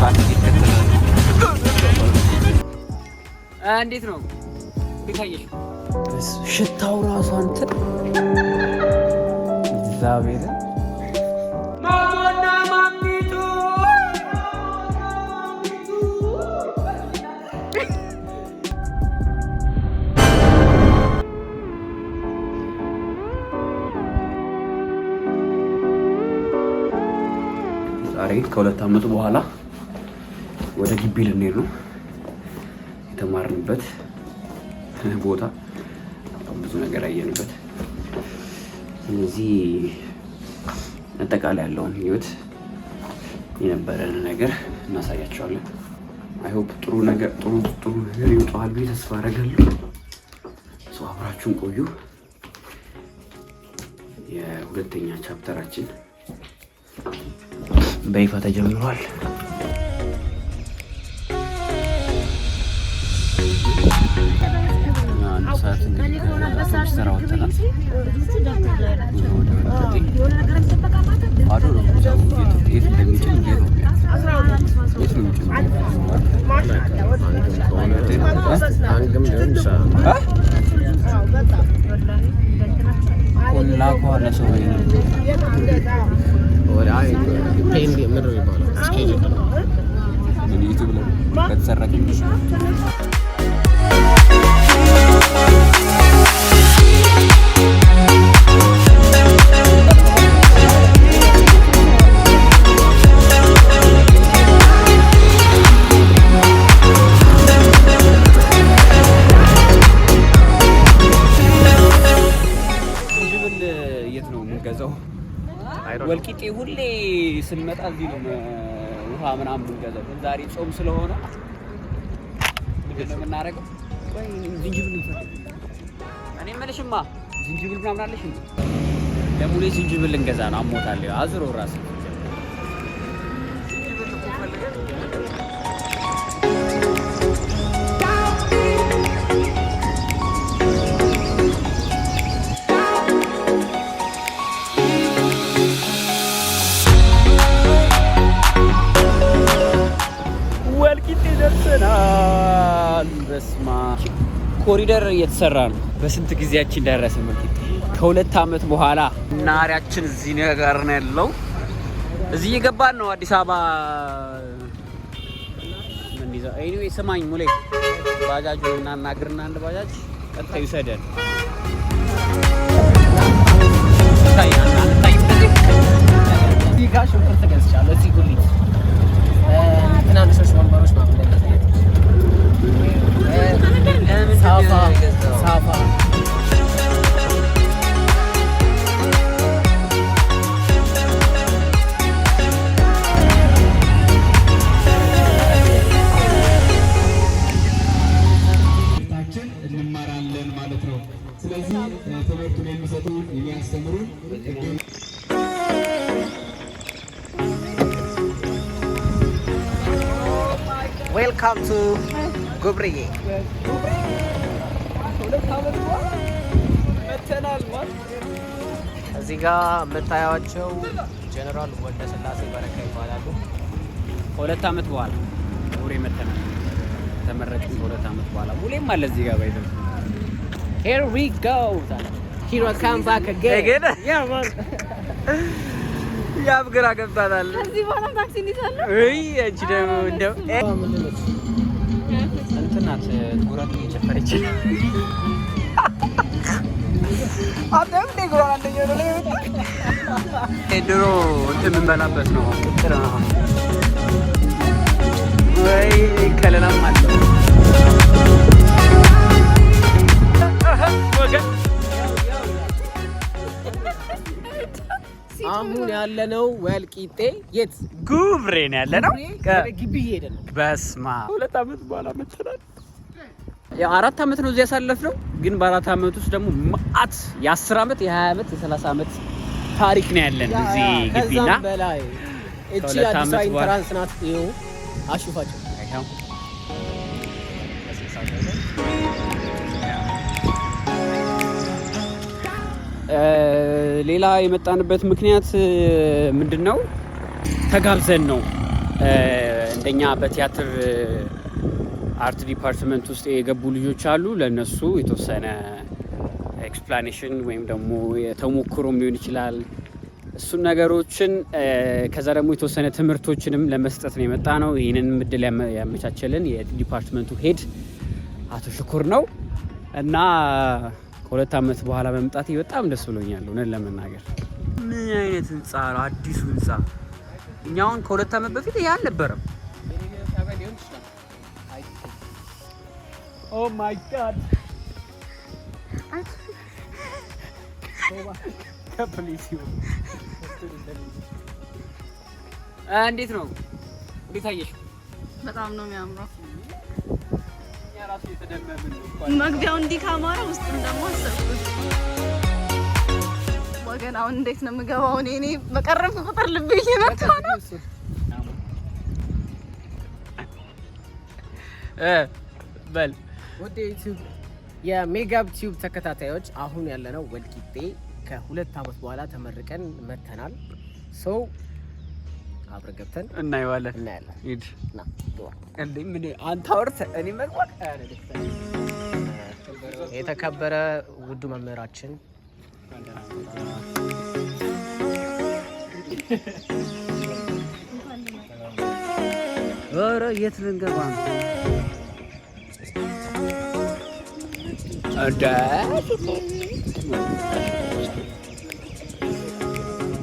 ባንክ እየተከተለ ነው። እንዴት ነው? እንዴት አየሽ? ሽታው ራሱ አንተ እግዚአብሔር። ማሞና ማሚቱ። ዛሬ ከ2 ዓመቱ በኋላ ወደ ግቢ ልንሄድ ነው። የተማርንበት ቦታ፣ ብዙ ነገር ያየንበት። ስለዚህ አጠቃላይ ያለውን ህይወት የነበረን ነገር እናሳያቸዋለን። I hope ጥሩ ነገር፣ ጥሩ ጥሩ ነገር ይወጣዋል ብዬ ተስፋ አደርጋለሁ። So አብራችሁን ቆዩ። የሁለተኛ chapter ኣችን በይፋ ተጀምሯል። 1 ሰዓት እንግዲህ ስራ ወጥተናል። ጉዞ ወደ ወልቂጤ። ባዶ ነው። ሰው የት እንደሚጭን፣ እንዴት ነው፣ የት ነው የሚጭነው? አንግም ሊሆን ይችላል። ላኳ ለሰው። ወደ አይ ፔን ምንድን ነው የሚባለው? Schedule. ዩቲዩብ ላይ ከተሰረቀ። ዝንጅብል የት ነው የምንገዛው? ወልቂጤ ሁሌ ስንመጣ እዚህ ነው ውሃ ምናምን የምንገዛው። ግን ዛሬ ጾም ስለሆነ ምንድን ነው የምናደርገው? ቆይ ዝንጅብል እንፈልግ። እኔ የምልሽማ ዝንጅብል ምናምን አለሽ እንዴ? ለሙሌ ዝንጅብል ልንገዛ ነው። አሞታል። አዝሮ ራስ ዝንጅብል እኮ ፈልገን። ወልቂጤ ደርሰናል። በስማ ኮሪደር እየተሰራ ነው። በስንት ጊዜያችን ደረስን ወልቂጤ ከ2 ዓመት በኋላ። ናሪያችን እዚህ ነገር ነው ያለው። እዚህ እየገባን ነው አዲስ አበባ። ምን ይዘው፣ anyway ስማኝ ሙሌ፣ ባጃጁ እናናግርና አንድ ባጃጅ ቀጥታ ይውሰደን። ይታይ። እዚህ ጋር ሽንኩርት ገዝቻለሁ። እዚህ ጉሊት ትናንሾች ወንበሮች ነው። ሳፋ ሳፋ። ታችን እንማራለን ማለት ነው። ስለዚህ ትምህርቱን የሚሰጡ የሚያስተምሩን Welcome to ጉብርዬ። መተናል ማለት። እዚህ ጋር የምታያቸው ጀነራል ወልደ ስላሴ በረካ ይባላሉ። ከ2 ዓመት በኋላ ጉብሬ መተናል። ተመረቅን ከ2 ዓመት በኋላ። ሙሌም አለ እዚህ ጋር ባይዘው። Here we go. Here I come back again. Again? Yeah, man. ያብ ግራ ገብቷታል። ከዚህ በኋላ ታክሲ እንይዛለን። እይ አንቺ ደግሞ እንደው እንትን ናት፣ ጉራጌ እየጨፈረች። አንተ እንደ ጉራጌ አንደኛ ነው ላይ። ድሮ እንትን የምንበላበት ነው። ቅጥር ነው ወይ ከለላም አለው። ወገን። አሁን ያለነው ወልቂጤ የት? ጉብሬ ነው ያለ ነው። ወደ ግቢ እየሄድን ነው። በስማ 2 ዓመት በኋላ መተናል። ያው 4 ዓመት ነው እዚህ ያሳለፍነው፣ ግን በ4 ዓመት ውስጥ ደግሞ መዓት የ10 ዓመት፣ የ20 ዓመት፣ የ30 ዓመት ታሪክ ነው ያለን እዚህ ግቢና ከዛም በላይ። እቺ ከ2 አዲሷ ዓመት በኋላ entrance ናት። ይኸው አሹፋቸው። ይኸው። ሌላ የመጣንበት ምክንያት ምንድን ነው? ተጋብዘን ነው። እንደኛ በቲያትር art department ውስጥ የገቡ ልጆች አሉ። ለእነሱ የተወሰነ explanation ወይም ደግሞ የተሞክሮም ሊሆን ይችላል፣ እሱን ነገሮችን፣ ከዛ ደግሞ የተወሰነ ትምህርቶችንም ለመስጠት ነው የመጣነው። ይህንን እድል ያመቻቸልን የ department ኡ head አቶ ሽኩር ነው እና ከ2 ዓመት በኋላ መምጣቴ በጣም ደስ ብሎኛል። እውነት ለመናገር ምን አይነት ህንፃ ነው አዲሱ ህንፃ? እኛ አሁን ከ2 ዓመት በፊት ይሄ አልነበረም። Oh my God. ከፕሊስ። እንዴት ነው? እንዴት አየሽ? በጣም ነው የሚያምረው። እኛ ራሱ የተደመምን ነው። መግቢያው እንዲህ ካማረ ውስጡን ደግሞ አሰብኩት። ወገን፣ አሁን እንዴት ነው የምገባው? እኔ በቀረብኩ ቁጥር ልቤ እየመታ ነው። በል። ውድ ዩቲዩብ የሜጋብ ቲዩብ ተከታታዮች፣ አሁን ያለነው ወልቂጤ ከ2 ዓመት በኋላ ተመርቀን መተናል። So አብረን ገብተን እናየዋለን። እናያለን። ሂድ። ና ግባ። እንዴ፣ ምን አንተ አውርተህ እኔ መግባት? የተከበረ ውዱ መምህራችን። ኧረ የት ልንገባ ነው? እንደ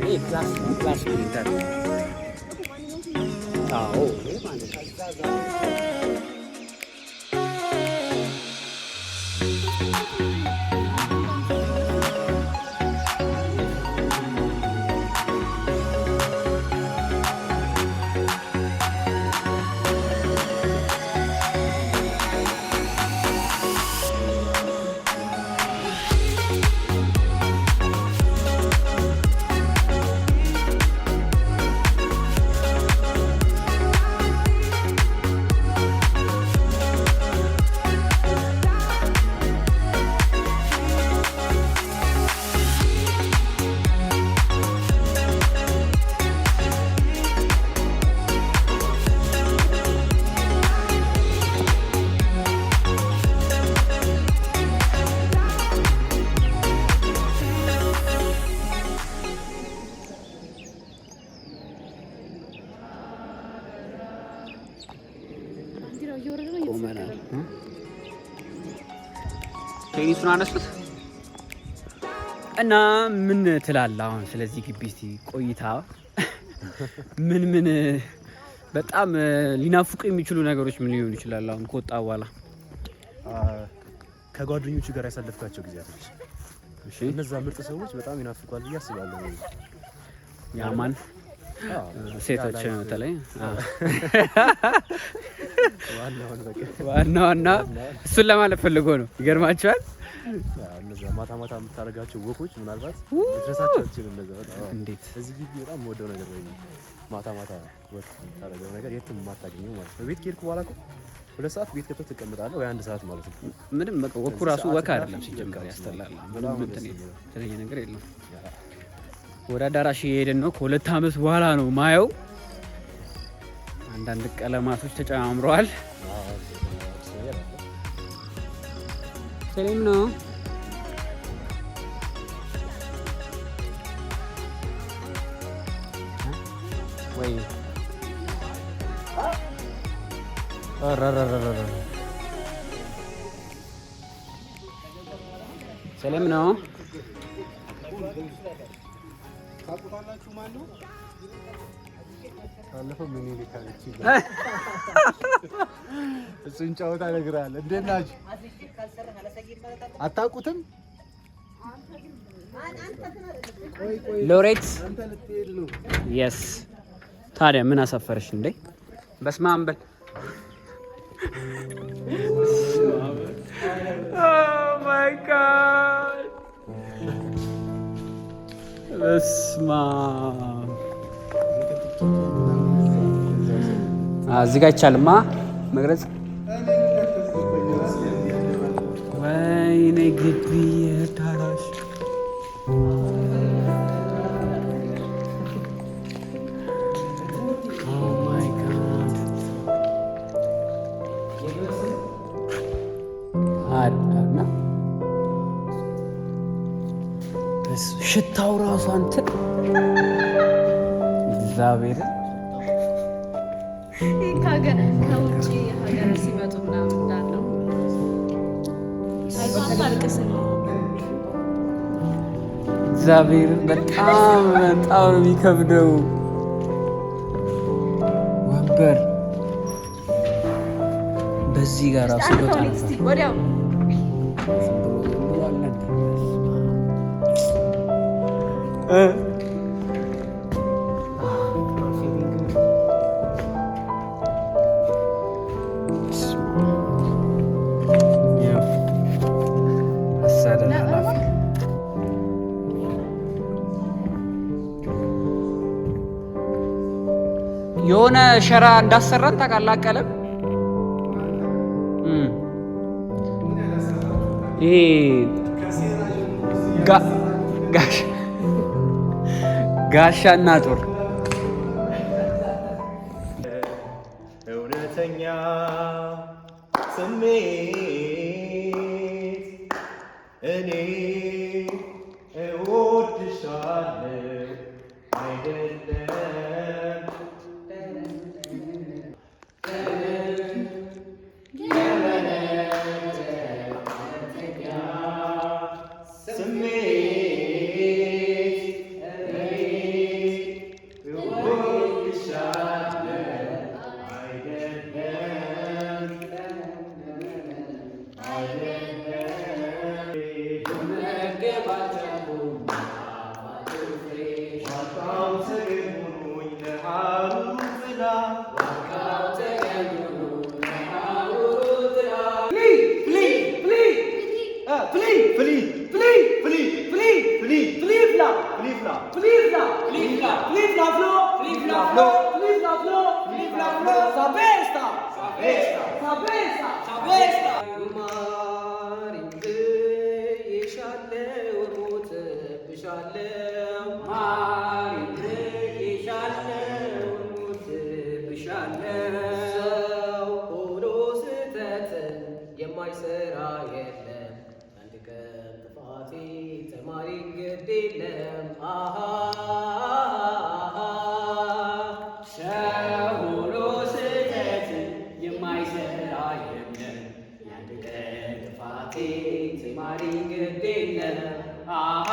ይሄ class monitor። አዎ፣ ይሄ ማለት ነው። ባንዲራው እየወረደ ነው። ቆመናል። ቴኒሱን አነሱት እና ምን ትላለህ አሁን ስለዚህ ግቢ? እስቲ ቆይታ ምን ምን በጣም ሊናፍቁ የሚችሉ ነገሮች ምን ሊሆኑ ይችላል አሁን ከወጣ በኋላ? ከጓደኞቹ ጋር ያሳለፍካቸው ጊዜያቶች፣ እነዛ ምርጥ ሰዎች በጣም ይናፍቋል ብዬ አስባለሁ። ያማን አዎ፣ ሴቶች ያ life በተለይ ዋናውን በቃ። ዋና ዋና እሱን ለማለት ፈልጎ ነው። ይገርማቸዋል። Yeah፣ እነዛ ማታ ማታ የምታደርጋቸው walk ኦች ምናልባት ልትረሳቸው አትችልም። እነዛ በጣም፣ አዎ። እንዴት? እዚህ ግቢ በጣም የምወደው ነገር ወይ ማታ ማታ walk የምታደርገው ነገር የትም የማታገኘው ማለት ነው። ቤት ከሄድኩ በኋላ እኮ 2 ሰዓት ቤት ገብተህ ትቀመጣለህ ወይ አንድ ሰዓት ማለት ነው። ምንም በቃ ወኩ በዚህ ራሱ ሰዓት walk አይደለም ራሱ ሲጀምር በቃ ያስጠላል። በጣም ምንም ደስ እንትን የሚለው። የተለየ ነገር የለም። ወደ አዳራሽ እየሄድን ነው። ከ2 ዓመት በኋላ ነው ማየው። አንዳንድ ቀለማቶች ተጨማምረዋል። አዎ፣ አዲስ ነገር አለ። ሰላም ነው። ወይ ኧረ! ሰላም ነው። ታውቁታላችሁ ማን ነው? ባለፈው ምኒልክ አለች። እሱን ጨዋታ እነግርሃለሁ። እንዴት ናችሁ? አታውቁትም? ቆይ ቆይ፣ ሎሬት። አንተ ልትሄድ ነው። Yes፣ ታዲያ ምን አሳፈረሽ እንዴ? በስመ አብ በል። Oh my God፣ በስመ አብ። እዚህ ጋር አይቻልማ መቅረጽ። ወይኔ ግቢ አዳራሽ። Oh my God. ሽታው ራሱ አንተ እግዚአብሔርን። ከውጭ ሀገር ሲመጡ ምናምን እንዳለው አልቅስም። እግዚአብሔርን በጣም በጣም ነው የሚከብደው። ወንበር በዚህ ጋር ራሱ በጣም ወዲያው ዝም ብሎ አለ እንዴ? አስተዳደር ኃላፊ። የሆነ ሸራ እንዳሰራን ታውቃለህ? ቀለም ይሄ ጋሻና ጦር። እውነተኛ ስሜት እኔ እወድሻለሁ አይደለም። ስሜት እኔ እወድሻለሁ አይደለም አይደለም። ዋርካው ተገን ሆኖኝ ለሐሩሩ ጥላ። ማሪኝ ብዬሻለው እሞትብሻለው፣ ማሪኝ ብዬሻለው እሞትብሻለው። ሰው ሆኖ ስህተትን የማይሰራ የለም። አንድ ቀን ጥፋቴ ተማሪኝ ግድ የለም። አሃ። ሰው ሆኖ ስህተትን የማይሰራ የለም። የአንድ ቀን ጥፋቴ ትማሪኝ ግድ የለም። አሃ።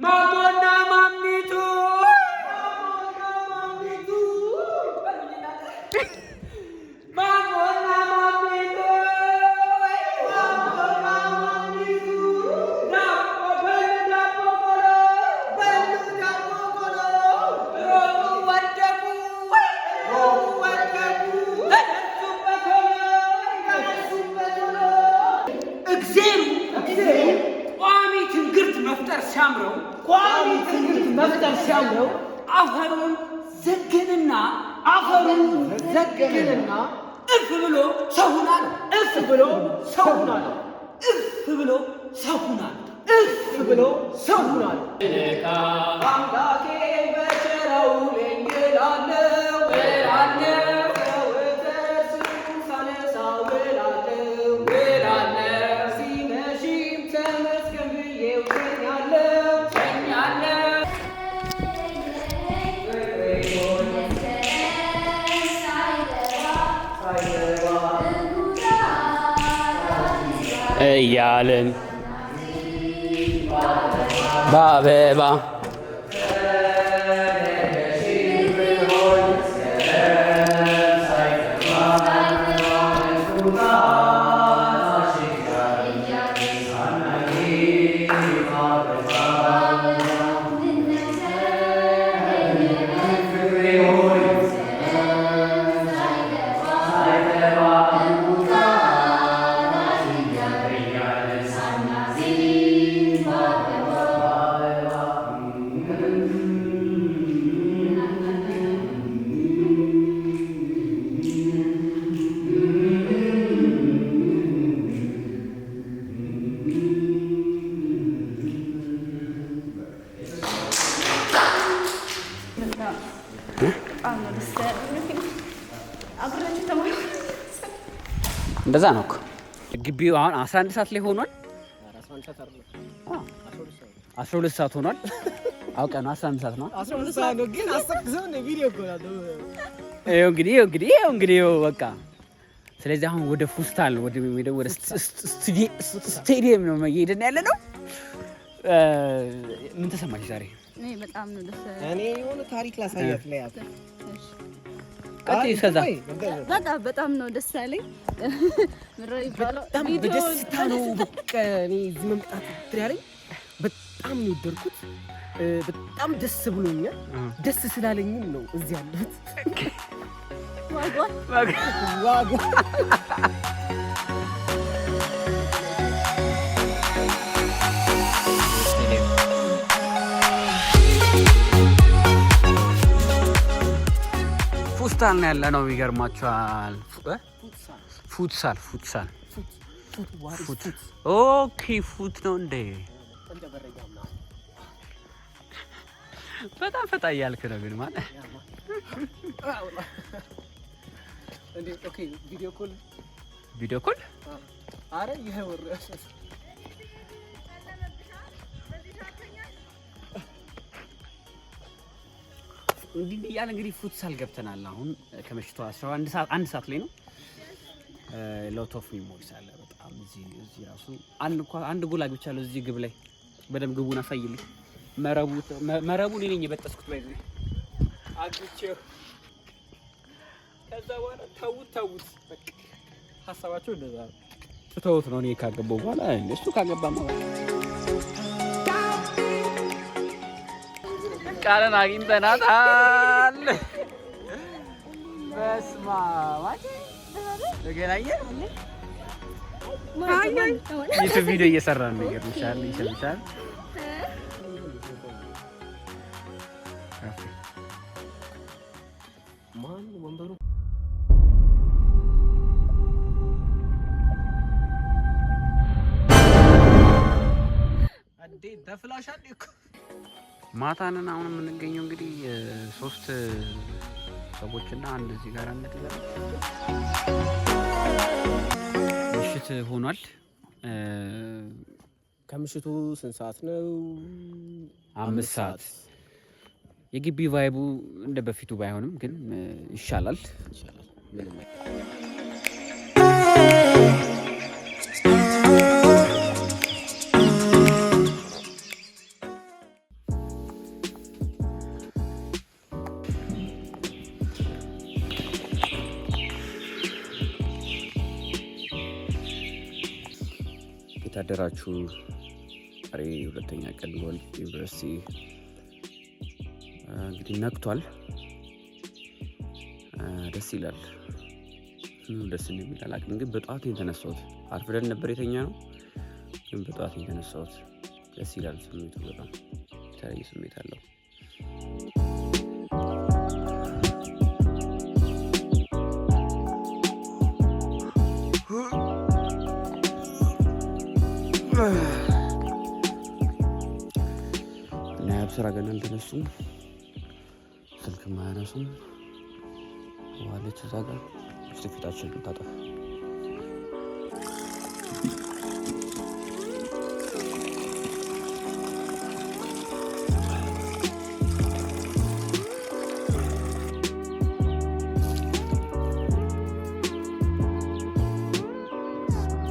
ማሞና ማሚቱ፣ ማሞና ማሚቱ፣ ማሞና ማሚቱ፣ ዳቦ በሉ፣ ዳቦ ቆሎ በሉ፣ ዳቦ ቆሎ፣ ሮጡ ወደቁ፣ ሮጡ ወደቁ፣ ተነሱበት ሆኖ፣ ተነሱበት ሆኖ። እግዜሩ ቋሚ ትንግርት መፍጠር ሲያምረው፣ ቋሚ ትንግርት መፍጠር ሲያምረው፣ አፈሩን ዘገንና፣ አፈሩን ዘገንና፣ እፍ ብሎ ሰው ሁን አለው። እፍ ብሎ ሰው ሁን አለው። እፍ ብሎ ሰው ሁን አለው። እፍ ብሎ ሰው ሁን አለው። አምላኬ በቸረው ለኝ እላለሁ እላለሁ፣ ዘወትር ስሙን ሳነሳው እላለሁ እላለሁ፣ ሲመሽም ተመስገን ብዬው ተኛለሁ ተኛለሁ። እያልን በአበባ። በጣም ነው ደስ ያለኝ። አብረን ተማሪ እንደዛ ነው እኮ ግቢው። አሁን 11 ሰዓት ላይ ሆኗል። 12 ሰዓት ሆኗል። አውቀ ነው 11 ሰዓት ነው። 12 ሰዓት ነው ግን አሰቅሰው ነው ቪዲዮ እኮ ነው። ይኸው እንግዲህ ይኸው በቃ። ስለዚህ አሁን ወደ ፉስታል ወደ ስቴዲየም ነው እየሄድን ያለ ነው። ምን ተሰማሽ ዛሬ? እኔ በጣም ነው ደስ እኔ የሆነ ታሪክ ላሳያት ላይ ያት ቀጥይ እስከዛ። በጣም በጣም ነው ደስ ያለኝ። ምሮ ይባላል። በጣም በደስታ ነው በቃ እኔ እዚህ መምጣት እንትን ያለኝ በጣም ነው የወደድኩት። በጣም ደስ ብሎኛል። ደስ ስላለኝም ነው እዚህ ያለሁት። ዋጓ ዋጓ። ፉስታል ነው ያለ ነው። ይገርማችኋል። Futsal futsal foot, okay, foot ነው እንዴ? በጣም ፈጣ እያልክ ነው ግን ማለት። Video call. Video call. አረ ይሄ ወር እንዲህ እንዲህ እያለ እንግዲህ futsal ገብተናል። አሁን ከምሽቱ 11 ሰዓት 1 ሰዓት ላይ ነው። Lot of memories አለ በጣም እዚህ ራሱ አንድ እንኳን አንድ ጎል አግብቻለሁ እዚህ ግብ ላይ። በደንብ ግቡን አሳይልኝ። መረቡ መረቡን እኔ ነኝ የበጠስኩት ባይ አግብቼው ከዛ በኋላ ተዉት ተዉት በቃ ሀሳባቸው እንደዛ ነው። ትተውት ነው እኔ ካገባሁ በኋላ እሱ ካገባማ በቃ ቃልን አግኝተናታል። በስመ አብ ተገናኘን። YouTube ቪዲዮ እየሰራን ነው። ይገርምሻል፣ ይሰምሻል። ማን ወንበሩ እንዴ ተፍላሻል እኮ። ማታንን አሁን የምንገኘው እንግዲህ ሶስት ሰዎችና አንድ እዚህ ጋር አንድ ጋር ምሽት ሆኗል። ከምሽቱ ስንት ሰዓት ነው? 5 ሰዓት። የግቢ vibe ኡ እንደ በፊቱ ባይሆንም ግን ይሻላል። ይሻላል። ምንም የታደራችሁ ዛሬ ሁለተኛ ቀን በወልቂጤ ዩኒቨርሲቲ እንግዲህ ነግቷል። ደስ ይላል። ምኑ ደስ እንደሚል አላውቅም፣ ግን በጠዋት ነው የተነሳሁት። አርፍደን ነበር የተኛነው፣ ግን በጠዋት ነው የተነሳሁት። ደስ ይላል ስሜቱ፣ በጣም የተለየ ስሜት አለው። እና ያብስራ ገና አልተነሱም፣ ስልክም አያነሱም። ዋለች እዛ ጋር ፊት ፊታችን ታጠፍ።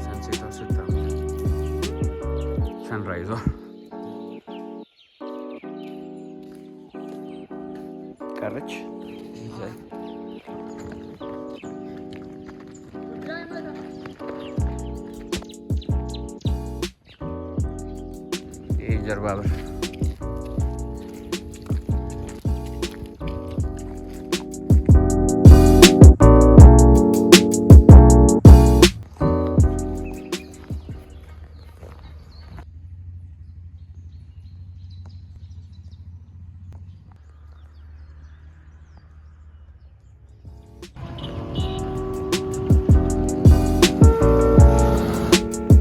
Sunset ቷ ስታምር sunrise ዟ ቀረች። ይሄ ጀርባ በር።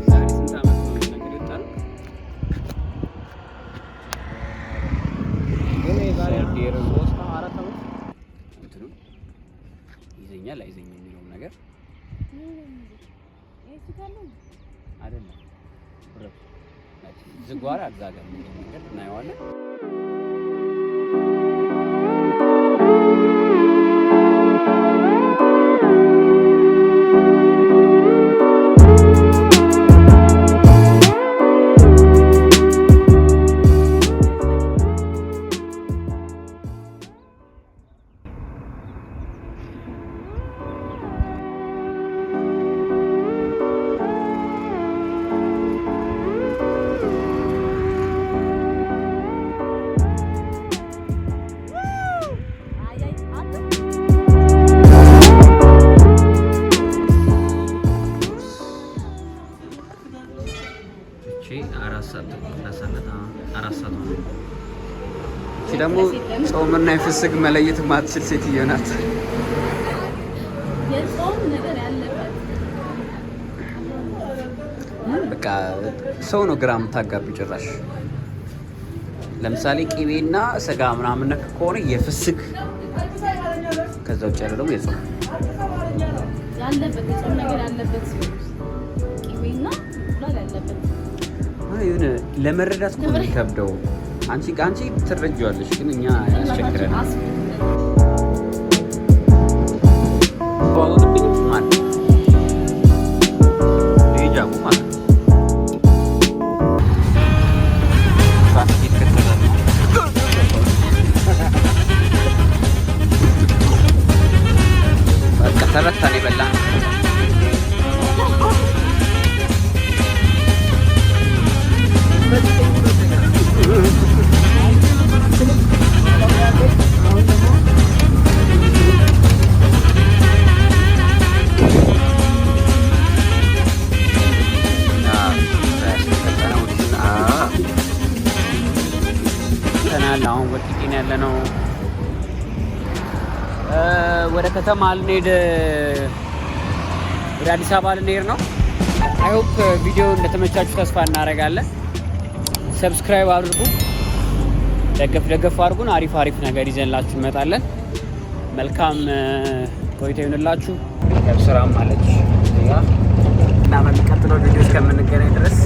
ዛሬ ስንት ዓመት ነው ነገር የወጣነው? ግን የዛሬ Third year ነው። 3-4 ዓመት። እንትኑ ይዘኛል አይዘኝም የሚለውን ነገር አይደለም ብረቱ። ዝጓራ አልዛገም የሚለው ነገር እናየዋለን። እቺ 4 ሰዓት ተኩል ላሳለት 4 ሰዓት ነው። እቺ ደግሞ ጾምና የፍስክ መለየት ማትችል ሴትዮ ናት። የጾም ነገር ያለበት። በቃ ሰው ነው ግራ የምታጋቢው ጭራሽ። ለምሳሌ ቅቤና ስጋ ምናምን ነክ ከሆነ የፍስክ፣ ከዛ ውጭ ያለው ደግሞ የጾም። ያለበት፣ የጾም ነገር ያለበት ሲሆን ቅቤና እንቁላል ያለበት። አይ የሆነ ለመረዳት እኮ ነው የሚከብደው። አንቺ ትረጂዋለሽ፣ ግን እኛ ያስቸግረናል። ማለት ሂጃቡ ማለት ነው። ትራፊክ የተከተለ ነው። በቃ ተበታን የበላ። ተናል አሁን ወልቂጤ ነው ያለነው። ወደ ከተማ ልንሄድ፣ ወደ አዲስ አበባ ልንሄድ ነው። I hope ቪዲዮ እንደተመቻችሁ ተስፋ እናደርጋለን። Subscribe አድርጉ፣ ደገፍ ደገፍ አድርጉን። አሪፍ አሪፍ ነገር ይዘንላችሁ እንመጣለን። መልካም ቆይታ ይሁንላችሁ። ስራም አለች እና በሚቀጥለው ቪዲዮ እስከምንገናኝ ድረስ።